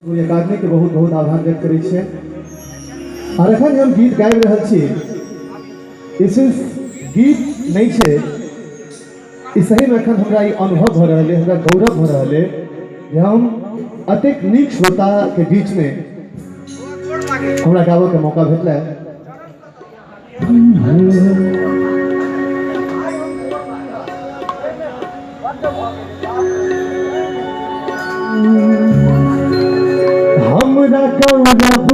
अकादमी के बहुत बहुत आभार व्यक्त करै छियै। और एखन जे हम गीत गाबि रहल छी, ई सिर्फ गीत नहि छै, ई सहीमे एखन हमरा ई अनुभव भऽ रहल अइ, हमरा गौरव भऽ रहल अइ जे हम एतेक नीक श्रोताके बीचमे हमरा गाबऽके मौका भेटलै। हमरा गौरव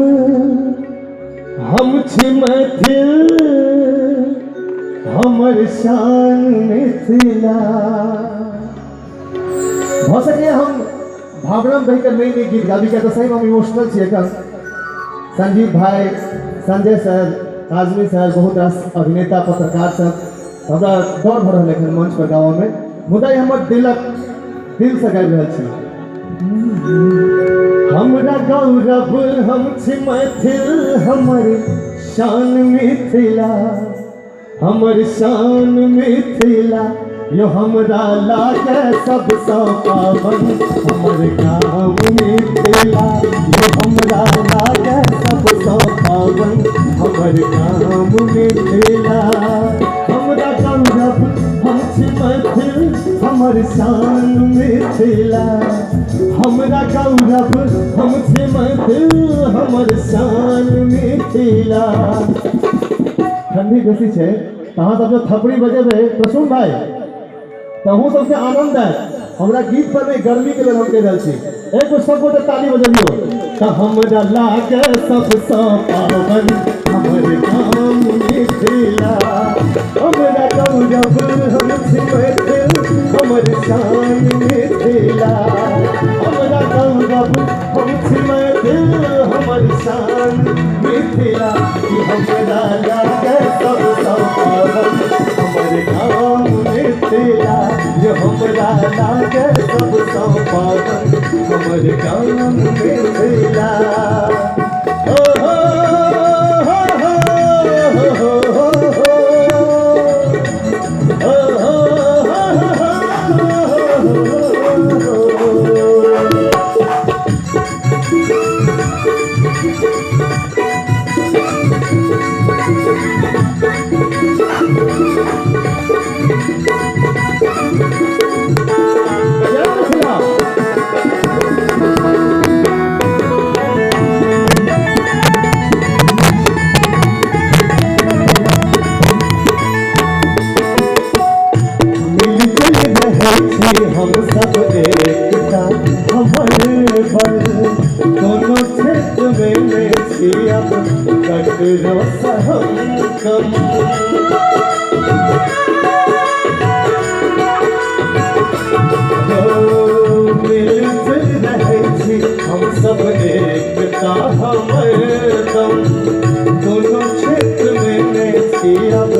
हम छी मैथिल, हमर शान मिथिला। भऽ सकैए हम भावनामे बहि कऽ नहि नीक गीत गाबी, किया तऽ सहीमे हम इमोशनल छी एखन। संजीव भाई, संजय सर, काजमी सर, बहुत रास अभिनेता पत्रकार सब, हमरा डर भऽ रहल एखन मंच पर गाबऽमे, मुदा ई हमर दिलक दिलसँ गाबि रहल छी। हमरा गौरव हम छी मैथिल, हमर शान मिथिला, हमर शान मिथिला। यो हमरा लागे सबसँ पावन हमर गाम मिथिला। यो हमरा लागे सबसँ पावन हमर गाम मिथिला। हमरा गौरव हम छी मैथिल, हमर शान मिथिला। हमरा गौरव हम छी मैथिल, हमर शान मिथिला। ठंडी बेसी छै तऽ अहाँ सब जो थपड़ी बजेबै प्रसून भाई, तऽ अहूँ सबके आनंद आयत। हमरा गीत पर नहि, गर्मी के लेल हम कहि रहल छी। एक बेर सब गोटे ताली बजबियौ। तऽ हमरा लागे सबसँ पावन हमर गाम मिथिला। हमरा गौरव हम छी मैथिल, हमर शान मिथिला। हमरा गौरव हम छी मैथिल, हमर शान मिथिला। कि हमरा लागे सबसँ पावन हमर गाम मिथिला। ये हमरा लागे सबसँ पावन हमर गाम मिथिला। ओ हो हो हो हो हो हो हो हो हो हो। जय मिथिला। मिलजुल रहै छी हम सब एकता हमर बल, कोनो क्षेत्र में नहि छी अब ककरो सँ हम कम। हो मिलजुल रहै छी हम सब एकता हमर दम, कोनो क्षेत्र में नहि छी अब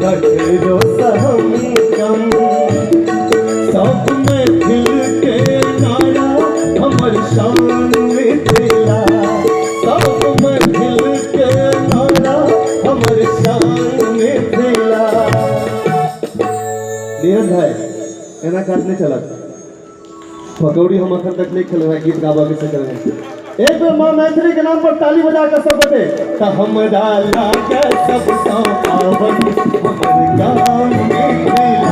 ककरो सँ हम कम। सब मैथिल के नारा हमर शान मिथिला। सब मैथिल के नारा हमर शान मिथिला। नीरज भाई, एना काज नहि चलत। पकौड़ी हम अखन तक नहीं खेलहुँ हैं गीत गाबऽ के चक्कर में। एक बेर माँ मैथिली के नाम पर ताली बजा कर सब गोटे। तऽ हमरा लागे सबसँ पावन हमर गाम मिथिला।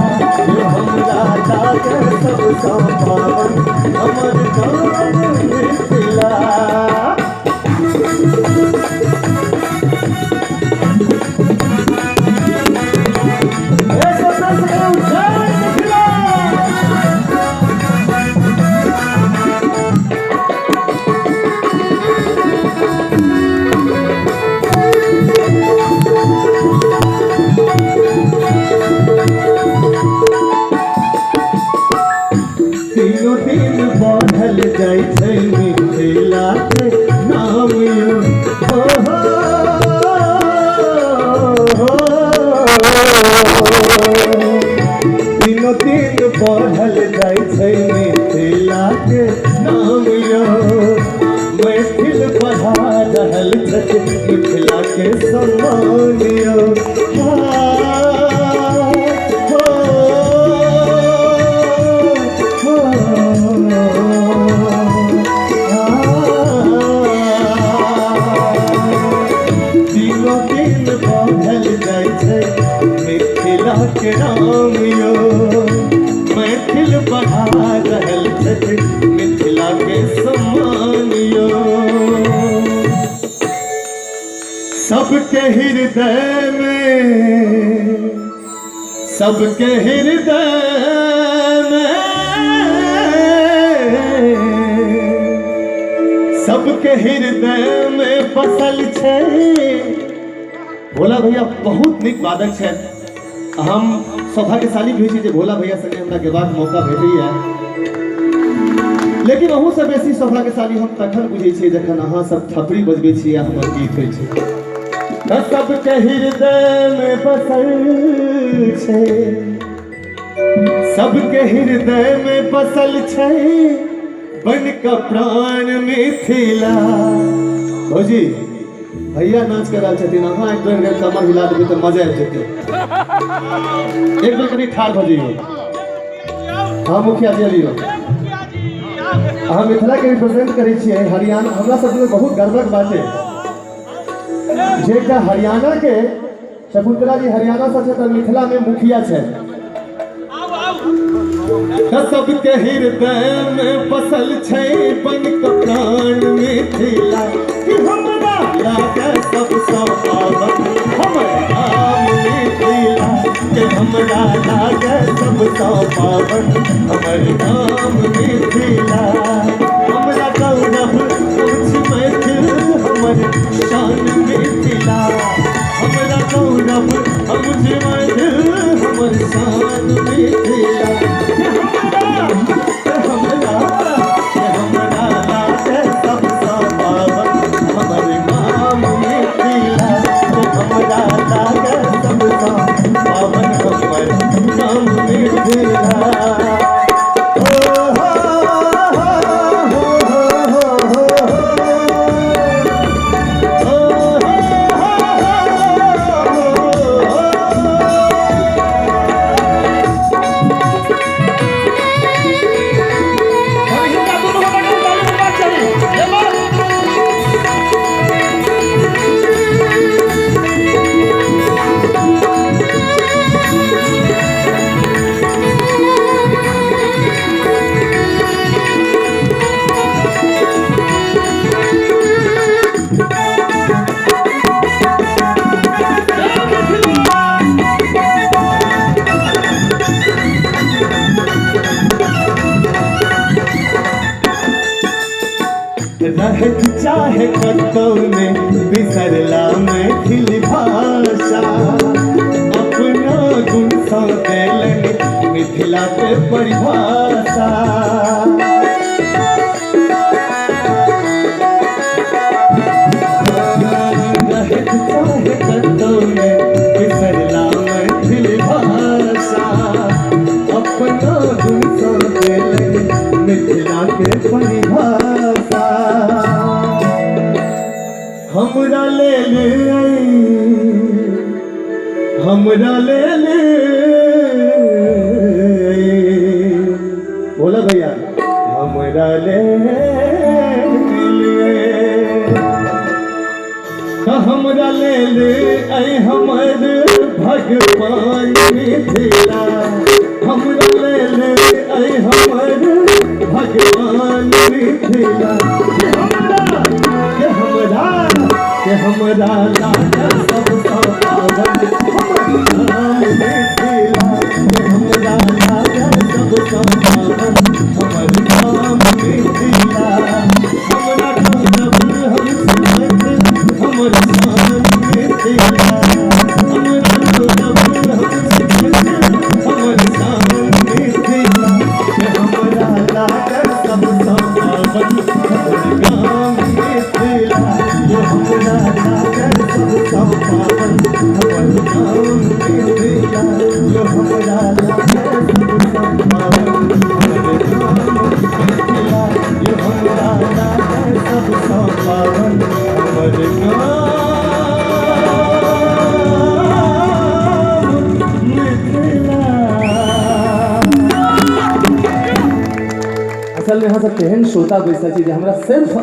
यो हमरा लागे सबसँ पावन हमर गाम मिथिला। एक बेर फेर से कहियौ, जय मिथिला। दिनो दिन बढ़ल जाइ छै मिथिला के नाम यौ। हो हो हो। दिनो दिन बढ़ल जाइ छै मिथिला के नाम यौ। मैथिल बढ़ा रहल छथि मिथिला के सम्मान यौ। हो, हो, हो, आ। सम्मान यो। सबके हृदय में, सबके हृदय में, सबके हृदय में बसल छै। भोला भैया बहुत नीक वादक छै। हम सौभाग्यशाली भी छी जे भोला भैया संगे हमरा गेबाक मौका भेटैया, लेकिन अहूँ से बेसी सौभाग्यशाली हम तखन बुझै छियै जखन अहाँ सब थपड़ी बजबै छियै आ हमर गीत होइ छै। तऽ सबके हृदय में बसल छै, सबके हृदय में बसल छै बन कऽ प्राण मिथिला। भौजी, भैया नाच कर रहल छथिन, अहाँ एक बेर कमर हिला देबै तऽ मजा आबि जेतै। एक बेर कनि ठाढ़ भऽ जइयौ। हाँ मुखिया जी, अलियो अहाँ मिथिला के रिप्रेजेंट करै छियै हरियाणा। हमरा सबके बहुत गर्वक बात है जे एकटा हरियाणा के शकुंतला जी हरियाणा से छै तऽ मिथिला में मुखिया छै। तऽ सबके हृदय में बसल छै बन कऽ प्राण मिथिला, कि हमरा लागे सबसँ पावन हमर नाम मिथिला, कि हमरा लागे सबसँ पावन हमर नाम मिथिला। हमरा गौरव अछि मैथिल, हमर शान मिथिला। हमरा गौरव अछि मैथिल, हमर शान मिथिला। कि हमरा कि हमरा लागे सबसँ पावन हमर नाम मिथिला, कि हमरा लागे सबसँ पावन हमर नाम मिथिला। ओ हो हो हो हो हो हो हो हो। हिनका दुनू गोटाके ताली बजबाक चाही। हे बा। जय मिथिला। रहत चाहे कतौ ने बिसरला मैथिल भाषा, अपना गुण सँ देलनि मिथिला के परिभाषा। रहत चाहे कतौ ने बिसरला मैथिल भाषा, अपना गुण सँ देलनि मिथिला के परिभाषा। हमरा लेल हमरा लेल बोला भैया, हमरा लेल तऽ हमरा लेल ऐ हमर भगवान मिथिला, हमरा लेल ऐ हमर भगवान मिथिला। के हमरा के हमरा के हमरा लागल सबसँ पावन हमर नाम मिथिला, के हमरा लागल सबसँ पावन हमर नाम मिथिला। हमरा गौरव हम मैथिल, हमर शान मिथिला। हमरा गौरव हम मैथिल, हमर शान मिथिला। के हमरा लागल सबसँ पावन हमर गाम मिथिला, के हमरा लागल सबसँ पावन हमर गाम मिथिला। के हमरा लागल सबसँ पावन हमर गाम मिथिला, के हमरा लागल सबसँ पावन हमर गाम मिथिला। असल में अहाँ सब तेहन श्रोता बैसल छी जे हमरा सिर्फ